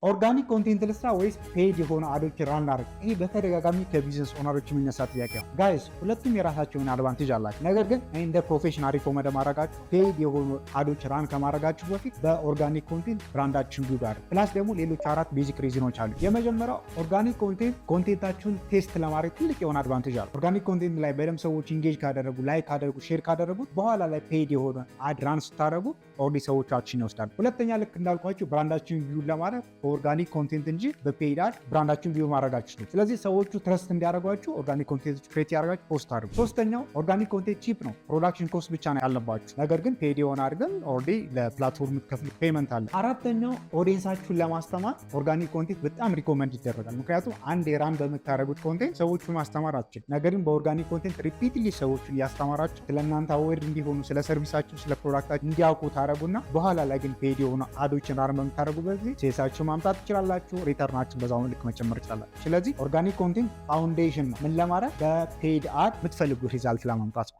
Organic content ልስራ ወይስ paid የሆነ ad ኦች run ላድርግ? ይህ በተደጋጋሚ ከ business owner ኦች የሚነሳ ጥያቄ ነው። Guys፣ ሁለቱም የራሳቸውን advantage አላቸው። ነገር ግን እኔ እንደ professional recommend የማደርጋችሁ paid የሆኑ ad ኦች run ከማድረጋችሁ በፊት በ organic content brand ኣችሁን build አድርጉ። Plus ደግሞ ሌሎች አራት basic reason ኦች አሉ። የመጀመሪያው organic content content ኣችሁን test ለማድረግ ትልቅ የሆነ advantage አለ። Organic content ላይ በደንብ ሰዎች engage ካደረጉ፣ like ካደረጉ፣ share ካደረጉት በኋላ ላይ paid የሆነ ad run ስታደርጉ already ሰዎች action ይወስዳሉ። ሁለተኛ ልክ እንዳልኳችሁ brand ኣችሁን build ለማድረግ በ organic content እንጂ በ paid ad brand ኣችሁን build ማድረግ አትችሉም። ስለዚህ ሰዎቹ trust እንዲያደርጓችሁ organic content create እያደረጋችሁ post አድርጉ። ሶስተኛው organic content cheap ነው፣ production cost ብቻ ነው ያለባችሁ። ነገር ግን paid የሆነ ad ግን already ለ platform የምትከፍሉ payment አለ። አራተኛው audience ኣችሁን ለማስተማር organic content በጣም recommend ይደረጋል። ምክንያቱም አንዴ run በምታደርጉት content ሰዎቹ ማስተማር አትችሉም። ነገር ግን በ organic content repeatedly ሰዎቹን እያስተማራችሁ ስለእናንተ aware እንዲሆኑ፣ ስለ service ኣችሁ፣ ስለ product ኣችሁ እንዲያውቁ ታደርጉና በኋላ ላይ ግን paid የሆኑ ad ኦችን run በምታደርጉበት ጊዜ sales ኣችሁ ማምጣት ትችላላችሁ። Return ኣችሁን በዛው ልክ መጨመር ትችላላችሁ። ስለዚህ organic content foundation ነው። ምን ለማድረግ? በ paid ad የምትፈልጉት result ለማምጣት ነው።